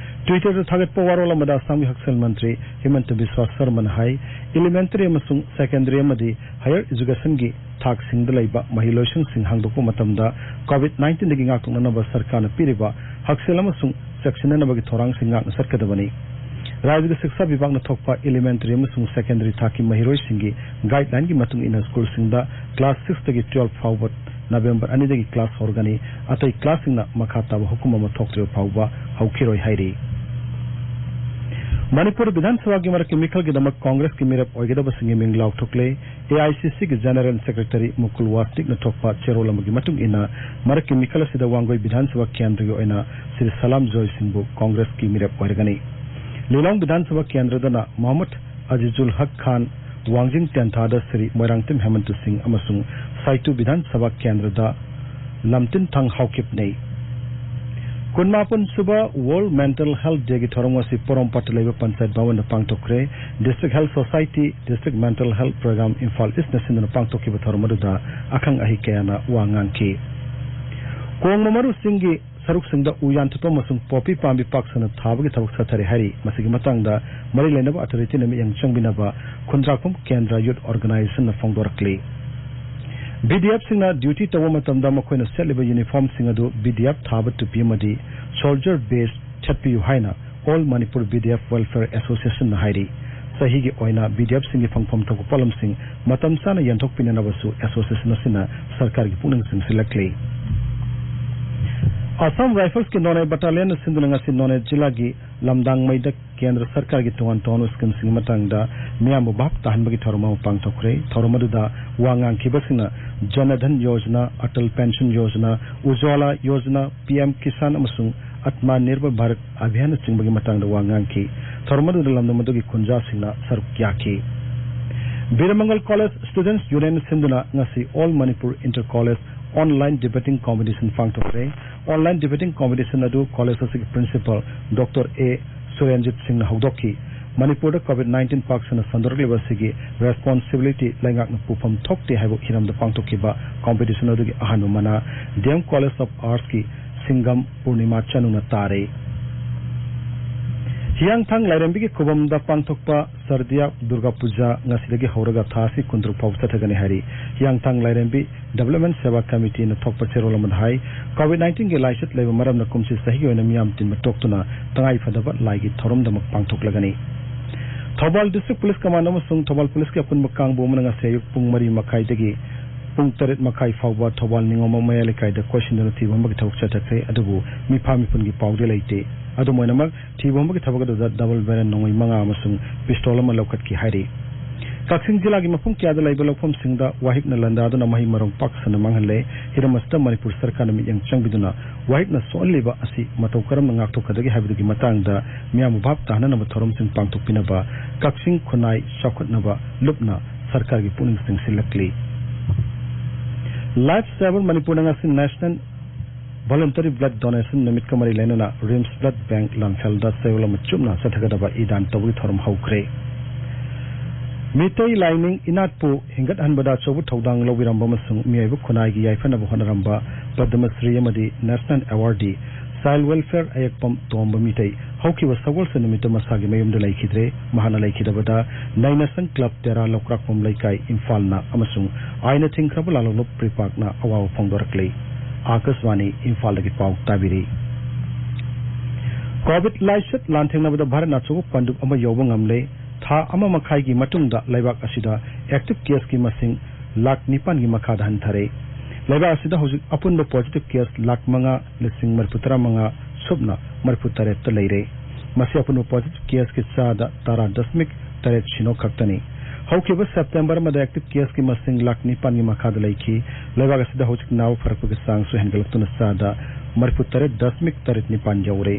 Twitter-ꯗ ꯊꯥꯒꯠꯄ ꯋꯥꯔꯣꯜ ꯑꯃꯗ ꯑꯁꯥꯝꯒꯤ ꯍꯛꯁꯦꯜ ꯃꯟꯇ꯭ꯔꯤ ꯍꯤꯃꯟꯇ ꯕꯤꯁ꯭ꯋꯥ ꯁꯔꯃꯅ ꯍꯥꯏ, ꯏꯂꯤꯃꯦꯟꯇꯔꯤ ꯑꯃꯁꯨꯡ ꯁꯦꯀꯦꯟꯗꯔꯤ ꯑꯃꯗꯤ ꯍꯥꯌꯔ ꯑꯦꯖꯨꯀꯦꯁꯟꯒꯤ ꯊꯥꯛꯁꯤꯡꯗ ꯂꯩꯕ ꯃꯍꯩꯂꯣꯏꯁꯪꯁꯤꯡ ꯍꯥꯡꯗꯣꯛꯄ ꯃꯇꯝꯗ ꯀꯣꯚꯤꯗ ꯅꯥꯏꯟꯇꯤꯟꯗꯒꯤ ꯉꯥꯛꯊꯣꯛꯅꯅꯕ ꯁꯔꯀꯥꯔꯅ ꯄꯤꯔꯤꯕ ꯍꯛꯁꯦꯜ ꯑꯃꯁꯨꯡ ꯆꯦꯛꯁꯤꯟꯅꯅꯕꯒꯤ ꯊꯧꯔꯥꯡꯁꯤꯡ ꯉꯥꯛꯅ ꯆꯠꯀꯗꯕꯅꯤ꯫ ꯔꯥꯖ꯭ꯌꯒꯤ ꯁꯤꯛꯁꯥ ꯕꯤꯚꯥꯒꯅ ꯊꯣꯛꯄ ꯏꯂꯤꯃꯦꯟꯇꯔꯤ ꯑꯃꯁꯨꯡ ꯁꯦꯀꯦꯟꯗꯔꯤ ꯊꯥꯛꯀꯤ ꯃꯍꯩꯔꯣꯏꯁꯤꯡꯒꯤ ꯒꯥꯏꯗꯂꯥꯏꯟꯒꯤ ꯃꯇꯨꯡ ꯏꯟꯅ ꯁ꯭ꯀꯨꯜꯁꯤꯡꯗ ꯀ꯭ꯂꯥꯁ ꯁꯤꯛꯁꯇꯒꯤ ꯇꯨꯋꯦꯜꯐ ꯐꯥꯎꯕ ꯅꯕꯦꯝꯕꯔ ꯑꯅꯤꯗꯒꯤ ꯀ꯭ꯂꯥꯁ ꯍꯧꯔꯒꯅꯤ꯫ ꯑꯇꯩ ꯀ꯭ꯂꯥꯁꯁꯤꯡꯅ ꯃꯈꯥ ꯇꯥꯕ ꯍꯨꯀꯨꯝ ꯑꯃ ꯊꯣꯛꯇ꯭ꯔꯤꯕ ꯐꯥꯎꯕ ꯍꯧꯈꯤꯔꯣꯏ ꯍꯥꯏꯔꯤ꯫ ꯃꯅꯤꯄꯨꯔ ꯕꯤꯙꯥꯟ ꯁꯚꯥꯒꯤ ꯃꯔꯛꯀꯤ ꯃꯤꯈꯜꯒꯤꯗꯃꯛ ꯀꯣꯡꯒ꯭ꯔꯦꯁꯀꯤ ꯃꯤꯔꯦꯞ ꯑꯣꯏꯒꯗꯕꯁꯤꯡꯒꯤ ꯃꯤꯡ ꯂꯥꯎꯊꯣꯛꯂꯦ꯫ ꯑꯦ ꯑꯥꯏ ꯁꯤ ꯁꯤꯒꯤ ꯖꯦꯅꯔꯦꯜ ꯁꯦꯀ꯭ꯔꯦꯇꯔꯤ ꯃꯨꯀꯨꯜ ꯋꯥꯁꯅꯤꯛꯅ ꯊꯣꯛꯄ ꯆꯦꯔꯣꯜ ꯑꯃꯒꯤ ꯃꯇꯨꯡ ꯏꯟꯅ, ꯃꯔꯛꯀꯤ ꯃꯤꯈꯜ ꯑꯁꯤꯗ ꯋꯥꯡꯒꯣꯏ ꯕꯤꯙꯥꯟ ꯁꯚꯥ ꯀꯦꯟꯗ꯭ꯔꯒꯤ ꯑꯣꯏꯅ ꯁ꯭ꯔꯤ ꯁꯂꯥꯝ ꯖꯣꯏ ꯁꯤꯡꯕꯨ ꯀꯣꯡꯒ꯭ꯔꯦꯁꯀꯤ ꯃꯤꯔꯦꯞ ꯑꯣꯏꯔꯒꯅꯤ꯫ ꯂꯤꯂꯣꯡ ꯕꯤꯙꯥꯟ ꯁꯚꯥ ꯀꯦꯟꯗ꯭ꯔꯗꯅ ꯃꯣꯍꯝꯃꯗ ꯑꯖꯤꯖꯨꯜ ꯍꯛ ꯈꯥꯟ, ꯋꯥꯡꯖꯤꯡ ꯇꯦꯟꯊꯥꯗ ꯁ꯭ꯔꯤ ꯃꯣꯏꯔꯥꯡꯊꯦꯝ ꯍꯦꯃꯟꯇ ꯁꯤꯡ ꯑꯃꯁꯨꯡ ꯁꯥꯏꯇꯨ ꯕꯤꯙꯥꯟ ꯁꯚꯥ ꯀꯦꯟꯗ꯭ꯔꯗ ꯂꯝꯇꯤꯟꯊꯥꯡ ꯍꯥꯎꯀꯤꯞꯅꯤ꯫ ꯀꯨꯟꯃꯥꯄꯟ ꯁꯨꯕ ꯋꯥꯔꯜꯗ ꯃꯦꯟꯇꯦꯜ ꯍꯦꯜꯊ ꯗꯦꯒꯤ ꯊꯧꯔꯝ ꯑꯁꯤ ꯄꯣꯔꯣꯝꯄꯥꯠꯇ ꯂꯩꯕ ꯄꯟꯆꯥꯌꯠ ꯚꯕꯟꯗ ꯄꯥꯡꯊꯣꯛꯈ꯭ꯔꯦ꯫ District health society, district mental health programme Imphal ꯏꯁꯅ ꯁꯤꯟꯗꯨꯅ ꯄꯥꯡꯊꯣꯛꯈꯤꯕ ꯊꯧꯔꯝ ꯑꯗꯨꯗ ꯑꯈꯪ ꯑꯍꯩ ꯀꯌꯥꯅ ꯋꯥ ꯉꯥꯡꯈꯤ꯫ ꯀꯣꯡꯕ ꯃꯔꯨ ꯆꯤꯡꯒꯤ ꯁꯔꯨꯛꯁꯤꯡꯗ ꯎ ꯌꯥꯟꯊꯠꯄ ꯑꯃꯁꯨꯡ ꯄꯣꯄꯤ ꯄꯥꯝꯕꯤ ꯄꯥꯛ ꯁꯟꯅ ꯊꯥꯕꯒꯤ ꯊꯕꯛ ꯆꯠꯊꯔꯤ ꯍꯥꯏꯔꯤ꯫ ꯃꯁꯤꯒꯤ ꯃꯇꯥꯡꯗ ꯃꯔꯤ ꯂꯩꯅꯕ ꯑꯣꯊꯣꯔꯤꯇꯤꯅ ꯃꯤꯠꯌꯦꯡ ꯆꯪꯕꯤꯅꯕ ꯈꯨꯟꯗ꯭ꯔꯥꯛꯄꯝ ꯀꯦꯟꯗ꯭ꯔ ꯌꯨꯊ ꯑꯣꯔꯒꯅꯥꯏꯖꯦꯁꯟꯅ ꯐꯣꯡꯗꯣꯔꯛꯂꯤ꯫ ꯕꯤ ꯗꯤ ꯑꯦꯐꯁꯤꯡꯅ ꯗ꯭ꯌꯨꯇꯤ ꯇꯧꯕ ꯃꯇꯝꯗ ꯃꯈꯣꯏꯅ ꯁꯦꯠꯂꯤꯕ ꯌꯨꯅꯤꯐꯣꯔꯝꯁꯤꯡ ꯑꯗꯨ ꯕꯤ ꯗꯤ ꯑꯦꯐ ꯊꯥꯕ ꯇꯨꯄꯤ ꯑꯃꯗꯤ ꯁꯣꯜꯖꯔ ꯕꯦꯖ ꯊꯦꯠꯄꯤꯌꯨ ꯍꯥꯏꯅ All Manipur B D F Welfare Association ꯅ ꯍꯥꯏꯔꯤ꯫ ꯆꯍꯤꯒꯤ ꯑꯣꯏꯅ B D F ꯁꯤꯡꯒꯤ ꯐꯪꯐꯝ ꯊꯣꯛꯄ ꯄꯣꯠꯂꯝꯁꯤꯡ ꯃꯇꯝ ꯆꯥꯅ ꯌꯦꯟꯊꯣꯛꯄꯤꯅꯅꯕꯁꯨ association ꯑꯁꯤꯅ ꯁꯔꯀꯥꯔꯒꯤ ꯄꯨꯛꯅꯤꯡ ꯆꯤꯡꯁꯤꯜꯂꯛꯂꯤ꯫ Assam Rifles ꯀꯤ ꯅꯣꯅꯦ battalion ꯅ ꯁꯤꯟꯗꯨꯅ ꯉꯁꯤ ꯅꯣꯅꯦ ꯖꯤꯂꯥꯒꯤ ꯂꯝꯗꯥꯡꯃꯩꯗ ꯀꯦꯟꯗ꯭ꯔ ꯁꯔꯀꯥꯔꯒꯤ ꯇꯣꯉꯥꯟ ꯇꯣꯉꯥꯟꯕ scheme ꯁꯤꯡꯒꯤ ꯃꯇꯥꯡꯗ ꯃꯤꯌꯥꯝꯕꯨ ꯚꯥꯞ ꯇꯥꯍꯟꯕꯒꯤ ꯊꯧꯔꯝ ꯑꯃ ꯄꯥꯡꯊꯣꯛꯈ꯭ꯔꯦ꯫ ꯊꯧꯔꯝ ꯑꯗꯨꯗ ꯋꯥ ꯉꯥꯡꯈꯤꯕꯁꯤꯡꯅ Jan Dhan Yojana, Atal Pension Yojana, Ujjwala Yojana, P M Kisan ꯑꯃꯁꯨꯡ Atmanirbhar Bharat Abhiyan ꯅꯆꯤꯡꯕꯒꯤ ꯃꯇꯥꯡꯗ ꯋꯥ ꯉꯥꯡꯈꯤ꯫ ꯊꯧꯔꯝ ꯑꯗꯨꯗ ꯂꯝꯗꯝ ꯑꯗꯨꯒꯤ ꯈꯨꯟꯖꯥꯁꯤꯡꯅ ꯁꯔꯨꯛ ꯌꯥꯈꯤ꯫ ꯕꯤꯔꯃꯪꯒꯜ College Students Union ꯅ ꯁꯤꯟꯗꯨꯅ ꯉꯁꯤ All Manipur Inter College Online Debating Competition ꯄꯥꯡꯊꯣꯛꯈ꯭ꯔꯦ꯫ Online debating competition ꯑꯗꯨ college ꯑꯁꯤꯒꯤ principal Doctor A ꯁꯨꯔꯦꯟꯖꯤꯠ ꯁꯤꯡꯅ ꯍꯧꯗꯣꯛꯈꯤ꯫ ꯃꯅꯤꯄꯨꯔꯗ COVID nineteen ꯄꯥꯛ ꯁꯟꯅ ꯁꯟꯗꯣꯔꯛꯂꯤꯕ ꯑꯁꯤꯒꯤ responsibility ꯂꯩꯉꯥꯛꯅ ꯄꯨꯐꯝ ꯊꯣꯛꯇꯦ ꯍꯥꯏꯕ ꯍꯤꯔꯝꯗ ꯄꯥꯡꯊꯣꯛꯈꯤꯕ competition ꯑꯗꯨꯒꯤ ꯑꯍꯥꯟꯕ ꯃꯅꯥ D M College of Arts ꯀꯤ ꯁꯤꯡꯒꯝ ꯄꯨꯔꯅꯤꯃꯥ ꯆꯅꯨꯅ ꯇꯥꯔꯦ꯫ ꯍꯤꯌꯥꯡꯊꯥꯡ ꯂꯥꯏꯔꯦꯝꯕꯤꯒꯤ ꯈꯨꯕꯝꯗ ꯄꯥꯡꯊꯣꯛꯄ ꯁꯔꯗꯤꯌꯥ ꯗꯨꯔꯒꯥ ꯄꯨꯖꯥ ꯉꯁꯤꯗꯒꯤ ꯍꯧꯔꯒ ꯊꯥ ꯑꯁꯤ ꯀꯨꯟꯇꯔꯨꯛ ꯐꯥꯎꯕ ꯆꯠꯊꯒꯅꯤ ꯍꯥꯏꯔꯤ꯫ ꯍꯤꯌꯥꯡꯊꯥꯡ ꯂꯥꯏꯔꯦꯝꯕꯤ Development Seva Committee ꯅ ꯊꯣꯛꯄ ꯆꯦꯔꯣꯜ ꯑꯃꯗ ꯍꯥꯏ, COVID nineteen ꯒꯤ ꯂꯥꯏꯆꯠ ꯂꯩꯕ ꯃꯔꯝꯅ ꯀꯨꯝꯁꯤ ꯆꯍꯤꯒꯤ ꯑꯣꯏꯅ ꯃꯤꯌꯥꯝ ꯇꯤꯟꯕ ꯇꯣꯛꯇꯨꯅ ꯇꯉꯥꯏ ꯐꯗꯕ ꯂꯥꯏꯒꯤ ꯊꯧꯔꯝꯗꯃꯛ ꯄꯥꯡꯊꯣꯛꯂꯒꯅꯤ꯫ ꯊꯧꯕꯥꯜ District Police Command ꯑꯃꯁꯨꯡ ꯊꯧꯕꯥꯜ Police ꯀꯤ ꯑꯄꯨꯟꯕ ꯀꯥꯡꯕꯨ ꯑꯃꯅ ꯉꯁꯤ ꯑꯌꯨꯛ ꯄꯨꯡ ꯃꯔꯤ ꯃꯈꯥꯏꯗꯒꯤ ꯄꯨꯡ ꯇꯔꯦꯠ ꯃꯈꯥꯏ ꯐꯥꯎꯕ ꯊꯧꯕꯥꯜ ꯅꯤꯉꯣꯝꯕꯝ ꯃꯌꯥꯏ ꯂꯩꯀꯥꯏꯗ ꯀꯣꯏꯁꯤꯟꯗꯨꯅ ꯊꯤꯕ ꯍꯨꯝꯕꯒꯤ ꯊꯕꯛ ꯆꯠꯊꯈ꯭ꯔꯦ꯫ ꯑꯗꯨꯕꯨ ꯃꯤꯐꯥ ꯃꯤꯄꯨꯟꯒꯤ ꯄꯥꯎꯗꯤ ꯂꯩꯇꯦ꯫ ꯑꯗꯨꯝ ꯑꯣꯏꯅꯃꯛ, ꯊꯤꯕ ꯍꯨꯝꯕꯒꯤ ꯊꯕꯛ ꯑꯗꯨꯗ double barrel ꯅꯣꯡꯃꯩ ꯃꯉꯥ ꯑꯃꯁꯨꯡ pistol ꯑꯃ ꯂꯧꯈꯠꯈꯤ ꯍꯥꯏꯔꯤ꯫ ꯀꯛꯆꯤꯡ ꯖꯤꯂꯥꯒꯤ ꯃꯐꯝ ꯀꯌꯥꯗ ꯂꯩꯕ ꯂꯧꯐꯝꯁꯤꯡꯗ ꯋꯥꯍꯤꯛꯅ ꯂꯥꯟꯗꯥꯗꯨꯅ ꯃꯍꯩ ꯃꯔꯣꯡ ꯄꯥꯛ ꯁꯟꯅ ꯃꯥꯡꯍꯜꯂꯦ꯫ ꯍꯤꯔꯝ ꯑꯁꯤꯗ ꯃꯅꯤꯄꯨꯔ ꯁꯔꯀꯥꯔꯅ ꯃꯤꯠꯌꯦꯡ ꯆꯪꯕꯤꯗꯨꯅ ꯋꯥꯍꯤꯛꯅ ꯁꯣꯛꯍꯜꯂꯤꯕ ꯑꯁꯤ ꯃꯇꯧ ꯀꯔꯝꯅ ꯉꯥꯛꯊꯣꯛꯀꯗꯒꯦ ꯍꯥꯏꯕꯗꯨꯒꯤ ꯃꯇꯥꯡꯗ ꯃꯤꯌꯥꯝꯕꯨ ꯚꯥꯞ ꯇꯥꯍꯟꯅꯅꯕ ꯊꯧꯔꯝꯁꯤꯡ ꯄꯥꯡꯊꯣꯛꯄꯤꯅꯕ ꯀꯛꯆꯤꯡ ꯈꯨꯟꯅꯥꯏ ꯆꯥꯎꯈꯠꯅꯕ ꯂꯨꯞꯅ ꯁꯔꯀꯥꯔꯒꯤ ꯄꯨꯛꯅꯤꯡ ꯆꯤꯡꯁꯤꯜꯂꯛꯂꯤ꯫ Life Saver ꯃꯅꯤꯄꯨꯔꯅ ꯉꯁꯤ National Voluntary Blood Donation ꯅꯨꯃꯤꯠꯀ ꯃꯔꯤ ꯂꯩꯅꯅ RIMS Blood Bank ꯂꯥꯟꯐꯦꯜꯗ ꯆꯌꯣꯜ ꯑꯃ ꯆꯨꯞꯅ ꯆꯠꯊꯒꯗꯕ ꯏ ꯗꯥꯟ ꯇꯧꯕꯒꯤ ꯊꯧꯔꯝ ꯍꯧꯈ꯭ꯔꯦ꯫ ꯃꯤꯇꯩ ꯂꯥꯏꯅꯤꯡ ꯏꯅꯥꯠꯄꯨ ꯍꯤꯡꯒꯠꯍꯟꯕꯗ ꯑꯆꯧꯕ ꯊꯧꯗꯥꯡ ꯂꯧꯕꯤꯔꯝꯕ ꯑꯃꯁꯨꯡ ꯃꯤꯑꯣꯏꯕ ꯈꯨꯟꯅꯥꯏꯒꯤ ꯌꯥꯏꯐꯅꯕ ꯍꯣꯠꯅꯔꯝꯕ ꯄꯗꯃ ꯁ꯭ꯔꯤ ꯑꯃꯗꯤ National Awardee Child Welfare ꯑꯌꯦꯛꯄꯝ ꯇꯣꯝꯕ ꯃꯤꯇꯩ ꯍꯧꯈꯤꯕ ꯁꯒꯣꯜꯁꯦꯟ ꯅꯨꯃꯤꯠꯇ ꯃꯁꯥꯒꯤ ꯃꯌꯨꯝꯗ ꯂꯩꯈꯤꯗ꯭ꯔꯦ꯫ ꯃꯍꯥꯛꯅ ꯂꯩꯈꯤꯗꯕꯗ ꯅꯩꯅꯁꯪ Club ꯇꯦꯔꯥ ꯂꯧꯀ꯭ꯔꯥꯛꯄꯝ ꯂꯩꯀꯥꯏ ꯏꯝꯐꯥꯜꯅ ꯑꯃꯁꯨꯡ ꯑꯥꯏꯟꯅ ꯊꯤꯡꯈ꯭ꯔꯕ ꯂꯥꯂꯣꯡꯂꯨꯞ ꯄ꯭ꯔꯤꯄꯥꯛꯅ ꯑꯋꯥꯕ ꯐꯣꯡꯗꯣꯔꯛꯂꯤ꯫ ꯑꯥꯀꯥꯁꯕꯥꯅꯤ ꯏꯝꯐꯥꯜꯗꯒꯤ ꯄꯥꯎ ꯇꯥꯕꯤꯔꯤ꯫ ꯀꯣꯚꯤꯗ ꯂꯥꯏꯆꯠ ꯂꯥꯟꯊꯦꯡꯅꯕꯗ ꯚꯥꯔꯠꯅ ꯑꯆꯧꯕ ꯄꯥꯟꯗꯨꯞ ꯑꯃ ꯌꯧꯕ ꯉꯝꯂꯦ꯫ ꯊꯥ ꯑꯃ ꯃꯈꯥꯏꯒꯤ ꯃꯇꯨꯡꯗ ꯂꯩꯕꯥꯛ ꯑꯁꯤꯗ ꯑꯦꯛꯇꯤꯚ ꯀꯦꯁꯀꯤ ꯃꯁꯤꯡ ꯂꯥꯈ ꯅꯤꯄꯥꯟꯒꯤ ꯃꯈꯥꯗ ꯍꯟꯊꯔꯦ꯫ ꯂꯩꯕꯥꯛ ꯑꯁꯤꯗ ꯍꯧꯖꯤꯛ ꯑꯄꯨꯟꯕ ꯄꯣꯖꯤꯇꯤꯚ ꯀꯦꯁ ꯂꯥꯈ ꯃꯉꯥ ꯂꯤꯁꯤꯡ ꯃꯔꯤꯐꯨ ꯇꯔꯥ ꯃꯉꯥ ꯁꯨꯞꯅ ꯃꯔꯤꯐꯨ ꯇꯔꯦꯠꯇ ꯂꯩꯔꯦ꯫ ꯃꯁꯤ ꯑꯄꯨꯟꯕ ꯄꯣꯖꯤꯇꯤꯚ ꯀꯦꯁꯀꯤ ꯆꯥꯗ ꯇꯔꯥ ꯗꯁꯃꯤꯛ ꯇꯔꯦꯠ ꯁꯤꯅꯣ ꯈꯛꯇꯅꯤ꯫ ꯍꯧꯈꯤꯕ ꯁꯦꯞꯇꯦꯝꯕꯔ ꯑꯃꯗ ꯑꯦꯛꯇꯤꯚ ꯀꯦꯁꯀꯤ ꯃꯁꯤꯡ ꯂꯥꯈ ꯅꯤꯄꯥꯟꯒꯤ ꯃꯈꯥꯗ ꯂꯩꯈꯤ꯫ ꯂꯩꯕꯥꯛ ꯑꯁꯤꯗ ꯍꯧꯖꯤꯛ ꯅꯥꯕ ꯐꯔꯛꯄꯒꯤ ꯆꯥꯡꯁꯨ ꯍꯦꯟꯒꯠꯂꯛꯇꯨꯅ ꯆꯥꯗ ꯃꯔꯤꯐꯨ ꯇꯔꯦꯠ ꯗꯁꯃꯤꯛ ꯇꯔꯦꯠ ꯅꯤꯄꯥꯟ ꯌꯧꯔꯦ꯫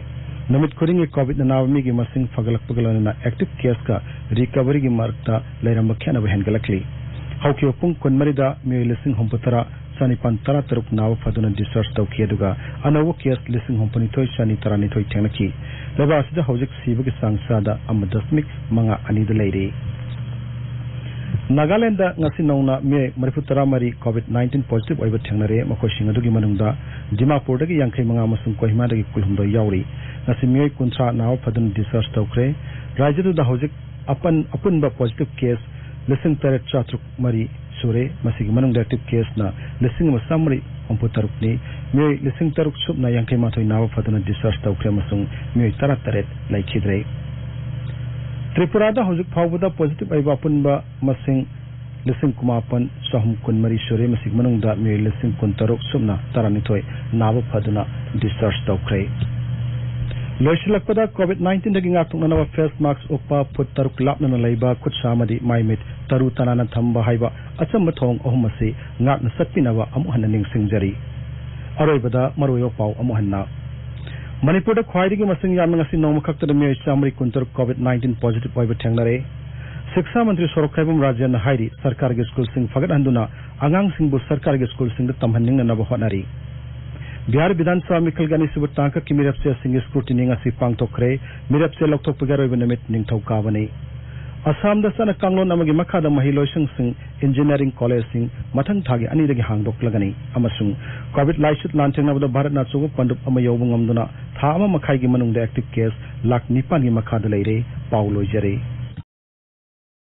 ꯅꯨꯃꯤꯠ ꯈꯨꯗꯤꯡꯒꯤ ꯀꯣꯚꯤꯗꯅ ꯅꯥꯕ ꯃꯤꯒꯤ ꯃꯁꯤꯡ ꯐꯒꯠꯂꯛꯄꯒ ꯂꯣꯏꯅꯅ ꯑꯦꯛꯇꯤꯚ ꯀꯦꯁꯀ ꯔꯤꯀꯚꯔꯤꯒꯤ ꯃꯔꯛꯇ ꯂꯩꯔꯝꯕ ꯈꯦꯠꯅꯕ ꯍꯦꯟꯒꯠꯂꯛꯂꯤ꯫ ꯍꯧꯈꯤꯕ ꯄꯨꯡ ꯀꯨꯟꯃꯔꯤꯗ ꯃꯤꯑꯣꯏ ꯂꯤꯁꯤꯡ ꯍꯨꯝꯐꯨ ꯇꯔꯥ ꯆꯅꯤꯄꯥꯟ ꯇꯔꯥ ꯇꯔꯨꯛ ꯅꯥꯕ ꯐꯗꯨꯅ ꯗꯤꯁꯆꯥꯔꯖ ꯇꯧꯈꯤ, ꯑꯗꯨꯒ ꯑꯅꯧꯕ ꯀꯦꯁ ꯂꯤꯁꯤꯡ ꯍꯨꯝꯐꯨꯅꯤꯊꯣꯏ ꯆꯅꯤ ꯇꯔꯥꯅꯤꯊꯣꯏ ꯊꯦꯡꯅꯈꯤ꯫ ꯂꯩꯕꯥꯛ ꯑꯁꯤꯗ ꯍꯧꯖꯤꯛ ꯁꯤꯕꯒꯤ ꯆꯥꯡ ꯆꯥꯗ ꯑꯃ ꯗꯁꯃꯤꯛ ꯃꯉꯥ ꯑꯅꯤꯗ ꯂꯩꯔꯤ꯫ ꯅꯥꯒꯥꯂꯦꯟꯗ ꯉꯁꯤ ꯅꯧꯅ ꯃꯤꯑꯣꯏ ꯃꯔꯤꯐꯨ ꯇꯔꯥ ꯃꯔꯤ ꯀꯣꯚꯤꯗ ꯅꯥꯏꯟꯇꯤꯟ ꯄꯣꯖꯤꯇꯤꯚ ꯑꯣꯏꯕ ꯊꯦꯡꯅꯔꯦ꯫ ꯃꯈꯣꯏꯁꯤꯡ ꯑꯗꯨꯒꯤ ꯃꯅꯨꯡꯗ ꯗꯤꯃꯥꯄꯨꯔꯗꯒꯤ ꯌꯥꯡꯈꯩ ꯃꯉꯥ ꯑꯃꯁꯨꯡ ꯀꯣꯍꯤꯃꯥꯗꯒꯤ ꯀꯨꯟꯍꯨꯝꯗꯣꯏ ꯌꯥꯎꯔꯤ꯫ ꯉꯁꯤ ꯃꯤꯑꯣꯏ ꯀꯨꯟꯊ꯭ꯔꯥ ꯅꯥꯕ ꯐꯗꯨꯅ ꯗꯤꯁꯆꯥꯔꯖ ꯇꯧꯈ꯭ꯔꯦ꯫ ꯔꯥꯖ꯭ꯌꯗꯨꯗ ꯍꯧꯖꯤꯛ ꯑꯄꯟ-, ꯑꯄꯨꯟꯕ ꯄꯣꯖꯤꯇꯤꯚ ꯀꯦꯁ ꯂꯤꯁꯤꯡ ꯇꯔꯦꯠ ꯆꯥꯇ꯭ꯔꯨꯛ ꯃꯔꯤ ꯁꯨꯔꯦ꯫ ꯃꯁꯤꯒꯤ ꯃꯅꯨꯡꯗ ꯑꯦꯛꯇꯤꯚ ꯀꯦꯁꯅ ꯂꯤꯁꯤꯡ ꯑꯃ ꯆꯥꯝꯃꯔꯤ ꯍꯨꯝꯐꯨ ꯇꯔꯨꯛꯅꯤ꯫ ꯃꯤꯑꯣꯏ ꯂꯤꯁꯤꯡ ꯇꯔꯨꯛ ꯁꯨꯞꯅ ꯌꯥꯡꯈꯩ ꯃꯥꯊꯣꯏ ꯅꯥꯕ ꯐꯗꯨꯅ ꯗꯤꯁꯆꯥꯔꯖ ꯇꯧꯈ꯭ꯔꯦ ꯑꯃꯁꯨꯡ ꯃꯤꯑꯣꯏ ꯇꯔꯥ ꯇꯔꯦꯠ ꯂꯩꯈꯤꯗ꯭ꯔꯦ꯫ ꯇ꯭ꯔꯤꯄꯨꯔꯥꯗ ꯍꯧꯖꯤꯛ ꯐꯥꯎꯕꯗ ꯄꯣꯖꯤꯇꯤꯚ ꯑꯣꯏꯕ ꯑꯄꯨꯟꯕ ꯃꯁꯤꯡ ꯂꯤꯁꯤꯡ ꯀꯨꯟꯃꯥꯄꯟ ꯆꯍꯨꯝ ꯀꯨꯟꯃꯔꯤ ꯁꯨꯔꯦ꯫ ꯃꯁꯤꯒꯤ ꯃꯅꯨꯡꯗ ꯃꯤꯑꯣꯏ ꯂꯤꯁꯤꯡ ꯀꯨꯟꯇꯔꯨꯛ ꯁꯨꯞꯅ ꯇꯔꯥꯅꯤꯊꯣꯏ ꯅꯥꯕ ꯐꯗꯨꯅ ꯗꯤꯁꯆꯥꯔꯖ ꯇꯧꯈ꯭ꯔꯦ꯫ ꯂꯣꯏꯁꯤꯜꯂꯛꯄꯗ, ꯀꯣꯚꯤꯗ ꯅꯥꯏꯟꯇꯤꯟꯗꯒꯤ ꯉꯥꯛꯊꯣꯛꯅꯅꯕ ꯐꯦꯁ ꯃꯥꯛꯁ ꯎꯞꯄ, ꯐꯨꯠ ꯇꯔꯨꯛ ꯂꯥꯞꯅꯅ ꯂꯩꯕ, ꯈꯨꯠ ꯁꯥ ꯑꯃꯗꯤ ꯃꯥꯏ ꯃꯤꯠ ꯇꯔꯨ ꯇꯅꯥꯟꯅ ꯊꯝꯕ ꯍꯥꯏꯕ ꯑꯆꯝꯕ ꯊꯧꯑꯣꯡ ꯑꯍꯨꯝ ꯑꯁꯤ ꯉꯥꯛꯅ ꯆꯠꯄꯤꯅꯕ ꯑꯃꯨꯛ ꯍꯟꯅ ꯅꯤꯡꯁꯤꯡꯖꯔꯤ꯫ ꯑꯔꯣꯏꯕꯗ ꯃꯔꯨꯑꯣꯏꯕ ꯄꯥꯎ ꯑꯃꯨꯛ ꯍꯟꯅ꯫ ꯃꯅꯤꯄꯨꯔꯗ ꯈ꯭ꯋꯥꯏꯗꯒꯤ ꯃꯁꯤꯡ ꯌꯥꯝꯅ ꯉꯁꯤ ꯅꯣꯡꯃ ꯈꯛꯇꯗ ꯃꯤꯑꯣꯏ ꯆꯥꯝꯃꯔꯤ ꯀꯨꯟꯇꯔꯨꯛ ꯀꯣꯚꯤꯗ ꯅꯥꯏꯟꯇꯤꯟ ꯄꯣꯖꯤꯇꯤꯚ ꯑꯣꯏꯕ ꯊꯦꯡꯅꯔꯦ꯫ ꯁꯤꯛꯁꯥ ꯃꯟꯇ꯭ꯔꯤ ꯁꯣꯔꯣꯛꯈꯥꯏꯕꯝ ꯔꯥꯖꯦꯟꯅ ꯍꯥꯏꯔꯤ, ꯁꯔꯀꯥꯔꯒꯤ ꯁ꯭ꯀꯨꯜꯁꯤꯡ ꯐꯒꯠꯍꯟꯗꯨꯅ ꯑꯉꯥꯡꯁꯤꯡꯕꯨ ꯁꯔꯀꯥꯔꯒꯤ ꯁ꯭ꯀꯨꯜꯁꯤꯡꯗ ꯇꯝꯍꯟꯅꯤꯡꯅꯅꯕ ꯍꯣꯠꯅꯔꯤ꯫ ꯕꯤꯍꯥꯔ ꯕꯤꯙꯥꯟ ꯁꯚꯥ ꯃꯤꯈꯜꯒꯤ ꯑꯅꯤꯁꯨꯕ ꯇꯥꯡꯀꯛꯀꯤ ꯃꯤꯔꯦꯞꯆꯦꯁꯤꯡꯒꯤ ꯁ꯭ꯀ꯭ꯔꯨꯇꯤꯅꯤ ꯉꯁꯤ ꯄꯥꯡꯊꯣꯛꯈ꯭ꯔꯦ꯫ ꯃꯤꯔꯦꯞꯆꯦ ꯂꯧꯊꯣꯛꯄꯒꯤ ꯑꯔꯣꯏꯕ ꯅꯨꯃꯤꯠ ꯅꯤꯡꯊꯧꯀꯥꯕꯅꯤ꯫ ꯑꯁꯥꯝꯗ ꯆꯠꯅ ꯀꯥꯡꯂꯣꯟ ꯑꯃꯒꯤ ꯃꯈꯥꯗ ꯃꯍꯩ ꯂꯣꯏꯁꯪꯁꯤꯡ, ꯏꯟꯖꯤꯅꯤꯌꯥꯔꯤꯡ ꯀꯣꯂꯦꯖꯁꯤꯡ ꯃꯊꯪ ꯊꯥꯒꯤ ꯑꯅꯤꯗꯒꯤ ꯍꯥꯡꯗꯣꯛꯂꯒꯅꯤ ꯑꯃꯁꯨꯡ ꯀꯣꯚꯤꯗ ꯂꯥꯏꯆꯠ ꯂꯥꯟꯊꯦꯡꯅꯕꯗ ꯚꯥꯔꯠꯅ ꯑꯆꯧꯕ ꯄꯥꯟꯗꯨꯞ ꯑꯃ ꯌꯧꯕ ꯉꯝꯗꯨꯅ ꯊꯥ ꯑꯃ ꯃꯈꯥꯏꯒꯤ ꯃꯅꯨꯡꯗ ꯑꯦꯛꯇꯤꯚ ꯀꯦꯁ ꯂꯥꯈ ꯅꯤꯄꯥꯟꯒꯤ ꯃꯈꯥꯗ ꯂꯩꯔꯦ꯫ ꯄꯥꯎ ꯂꯣꯏꯖꯔꯦ꯫